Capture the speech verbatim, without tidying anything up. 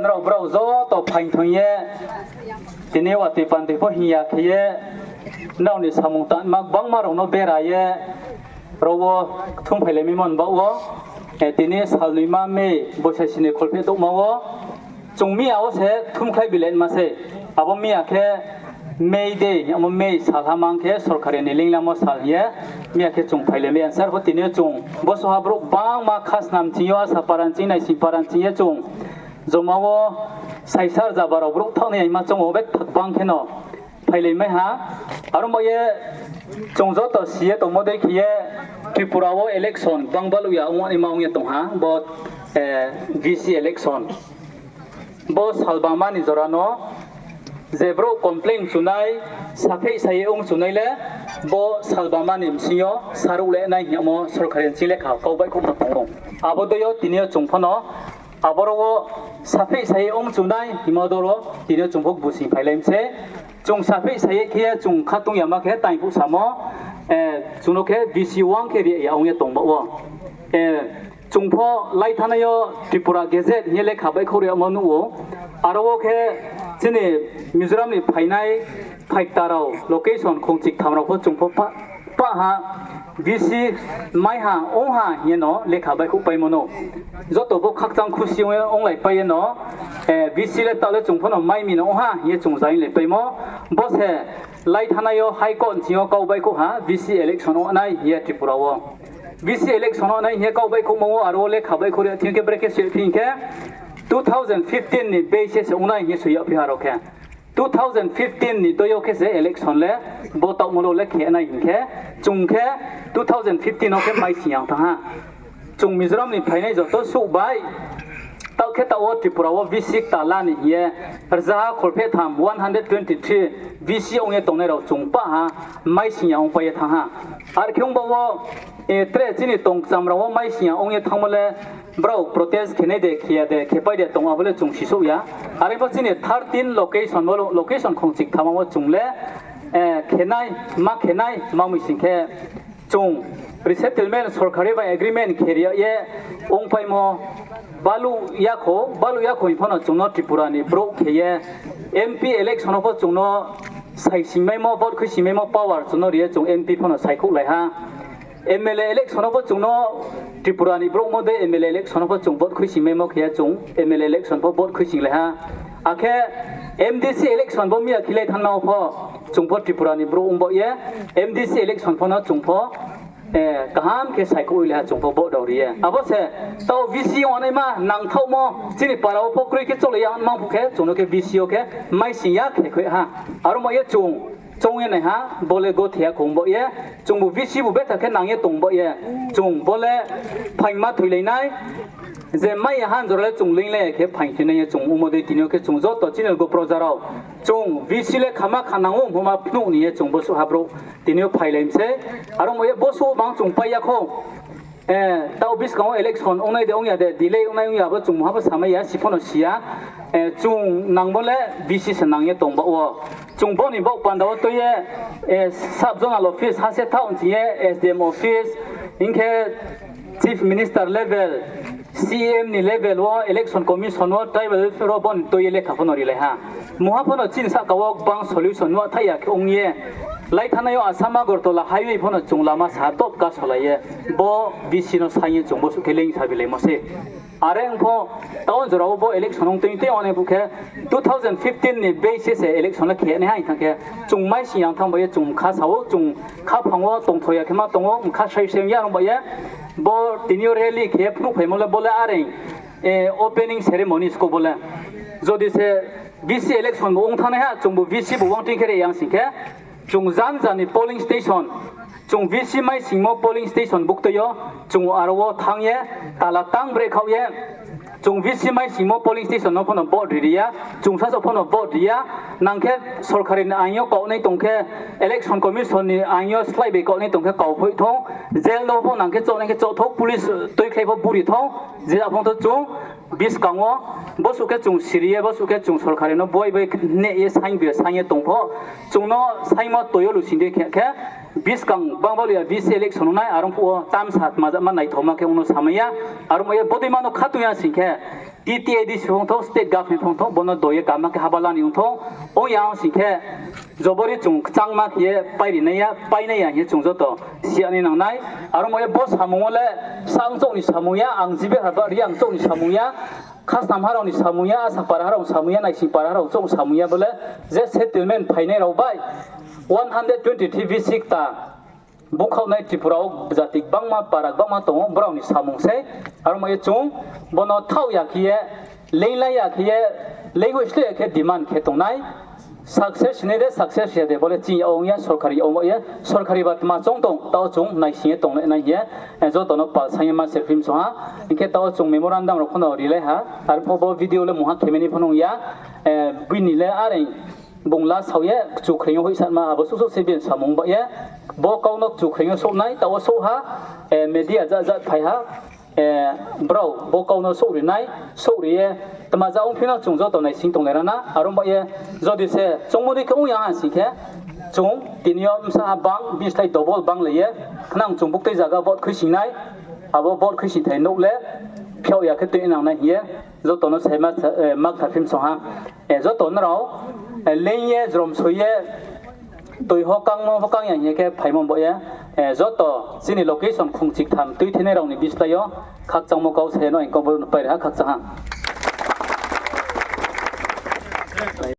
Brao brao joto phaing thoing ye, tini watoi pandoi pho hing ya khe ye, nrao ni samung tangma gbangma rao no bera ye, ro wo kthumphailaimai mon baoh wo, tini salnoima May boisai sini kholpheh douhma wo, chung miya wo se kthumkhlai bilaima sei. Abo miya khe May Day hing yamo May sal ha mang khe sorkari ni linglamo sal hing ye, miya khe chung phailaimai answer pho tini yo chung bosuh ha brouh gbangma Khasnam ching yo, Asapara ching, Naisingpara ching ye chung joma wo saisa rza ba rao brouh thaoh nai yaima chung wo bethak bang kheno phailaimai ha. Aro mo ye chung joto si ye tongmo dei khe ye Tripura wo election gbang baluh ya ongnaima ong ye tong ha, bo VC election. Bo salbama ni jora no je brouh complain chunai, sapheih sa ye ong chunai le, bo salbama ni bsing yo saruh le nai hing yamo sorkari ni ching lekha kau baihkhouhmo tong ou. Abo dei yo tini yo chung pho no, aboro wo sapheih sa ye ong chunai hingmo doro tini yo chung pho busing phailai mi sei. Chung sapheih sa ye khe ye chung khatung yama khe taingphuh samo, chung no khe VC wang khe ri ya ong ye tong baoh wo. Chung pho laithanai yo Tripura Gazette hing ye lekha baihkhouh ri yamo nuh ou. Aro wo khe chini Mizoram ni phainai phaikta rao, location khongchiktham rao pho chung pho pah ha, VC mai ha, ong ha hing ye no lekha baihkhouhpaimo no. Joto bo khakchang khusi ong ye onglaipai ye no, VC le taoh le chung pho no mai mi no ong ha hing ye chung zainglaipaimo. Bo se laithanai yo High Court ni ching yo kau baihkhouh ha, VC election ong nai hing ye Tripura wo. VC election ong nai hing ye kau baihkhouhmo wo aro wo lekha baihkhouh ri thing khe brekhe se phi hing khe, two thousand fifteen ni base se ong nai hing ye soi yagphi ha rao khe. Two thousand fifteen ni toi yo khe se election le bo taohmo lo le khe nai hing khe, chung khe two thousand fifteen wo khe maising yang thanng ha. Chung Mizoram ni phainai joto suh bai, taoh khe taoh wo Tripura wo VC kta la ni hing ye, rza kholpheh tham, one hundred twenty three VC ong ye tongnai rao chung pah ha, maising ya ongpai ye thanng ha. Ar khe ong baoh wo, tre chini tongkcham rao wo maising ya ong ye thanngmo le, brao protest khenai de, khe ya de, khepai de tong abo le chung sisouh ya. Are pho chini thirteen location wo, location khongchiktham wo chung le khenai, ma khenai, ma mui sing khe chung resettlement sorkari bai agreement khe ri yag ye ongpaimo baluh ya kho, baluh ya kho hing pho no chung no Tripura ni brouh khe ye MP election wo pho chung no saisingmaimo, vote khuisingmaimo power chung no ri ye chung MP pho no saikhouhlai ha. MLA election wo pho chung no Tripura ni brouhmo dei MLA election wo pho chung vote khuisingmaimo khe ye chung MLA election pho vote khuisinglai ha. Akhe MDC election bo miya khilai thanngma wo pho chung pho Tripura ni brouh ong baoh ye MDC election pho no chung pho kaham khe saikhouhlai ha chung pho vote rao ri ye. Abo se taoh VC ongnaima nangthaohmo chini para wo pho kroi khe cholai ya ongmang phuh khe chung no khe VC yo khe maising ya khe khoi ha. Aro mo ye chung choung ye nai ha, bo le gothe ya kho ong baoh ye, chungbu VC bu betha khe nang ye tong baoh ye, chung bo le phaingma thoilai nai, je mai ya ha jora le chung leinglai ya khe phaing thoinai ye chung ongmo dei tini yo khe chung joto chini logo proja rao, chung VC le khama kha nang ou hingmo ma phnuh ni ye chung bosuh ha brouh tini yo phailai mi sei, aro mo ye bosuh bang chung pai ya kho. Taoh buskang wo election ongnai de ong ya de, delay ongnai ong ya bo chung mungha pho samai ya, si pho no si ya. Chung nangmo le VC se nang ye tong baoh wo. Chung bo ni baoh panda wo tui ye, sub zonal office ha se thaoh ching ye, SDM office, hing khe Chief Minister level, CEM ni level wo, Election Commission wo, Tribal Welfare wo bo ni tui ye lekha pho no rilai ha. Mungha pho no chini sahka wo gbang solution nuh thaih ya khe ong ye. Laithanai yo Assam Agartala highway pho no chung lama sa top kasolai ye. Bo VC no saing ye chung bosuh khe leing sabilaimo se. Are ong pho, taoh jora wo bo election ong tui tei ongnai phuh khe, two thousand fifteen ni base se election le khe nai ha hing thanng khe, chung maising yang thanng bai ye chung mkha sa ou, chung khaphang wo tongtho ya khe ma tong ou, mkha sai se ya rong bai ye, bo tini yo rally khe phnuhphaimo le bo le are, opening ceremony sko bo le. Jodi se VC election bo ong thanngnai ha, chungbu VC bu wangting khe re yang sing khe, chung janja ni polling station, chung VC maisingmo polling station buktui yo, chung aro wo thanng ye, tala tang brekhaoh ye, chung VC maisingmo polling station no pho no vote ri ri ya, chung sasaoh pho no vote ri ya, nang khe sorkari ni aing yo kaunai tong khe, Election Commission ni aing yo slái bai kaunai tong khe kauphoih thou, jail no pho nang khe chohnai khe choh thou, police tuikhlai pho buri thou, je aphang tho chung, buskang wo, bosuh khe chung siri ye, bosuh khe chung sorkari no boi bai neh ye saing bi saing ye tong pho, chung no saingmo toi yo lusing di khe khe, Buskang bang bal ya VC election ong nai, are ong phuh wo tamsa tma jama naithaoma khe ong no samai ya. Are ong ye bodei ma no khatong ya sing khe, TTAADC phung thou, state government phung thou, bo no do ye kaham khe haba la ni ong thou. Ong ya ong sing khe, jobori chung kchangma khe ye pairi nai ya, painai ya hing ye chung joto si ya ni nang nai. Are ong ye bo samung wo le, sa ongchouh ni samung ya, ang jibe haba Reang chouh ni samung ya, Khasnamha rao ni samung ya, Asapara ha rao ni samung ya, Naisingpara ha rao chouh ni samung ya bo le, je settlement phainai rao bai, one hundred twenty-three VC kta bukhaohnai Tripura wo jati gbangma, para gbangma tong ou, brao ni samung sei. Are ong ye chung bo no thaoh ya khe ye, leinglai ya khe ye, leinghoih sleh ya khe demand khe tong nai. Success nai de, success ya de, bo le chini yag ong ya, sorkari yag ong ye, sorkari ba tma choung tong, taoh chung naising ye tonglai nai hing ye, joto no pal saing ye ma se phim song ha. Hing khe taoh chung memorandum rao pho no rilai ha, are pho bo video le mungha khemeni pho nung ya, bini le are bung la sao ye kchu khreing yo hoihsanma abo suhsouh se bini samung ba ye, bo kau no kchu khreing yo souh nai, taoh wo souh ha, media jat jat phai ha, brao bo kau no souhri nai, souhri ye, tma ja ongphi no chung joto naising tonglai ra na, are ong ba ye, jodi se choungmo dei khe ong ya ha sing khe, chung tini yo bsa ha bang, bini slái double bang lai ye, khnang chung buktui zaga vote khuising nai, abo vote khuising thai nouh le, phiao ya khe tuinang nai hing ye, joto no sai ma, ma kthar phim song ha. Joto nrao, leing ye, jromsoi ye, toi ho kangmo ho kang ya hing ye khe phaimo bo ye, joto chini location khongchi ktham tuithenai rao ni bislái yo, khakchangmo kau se no ang kau bo no pairi ha, khakchang ha.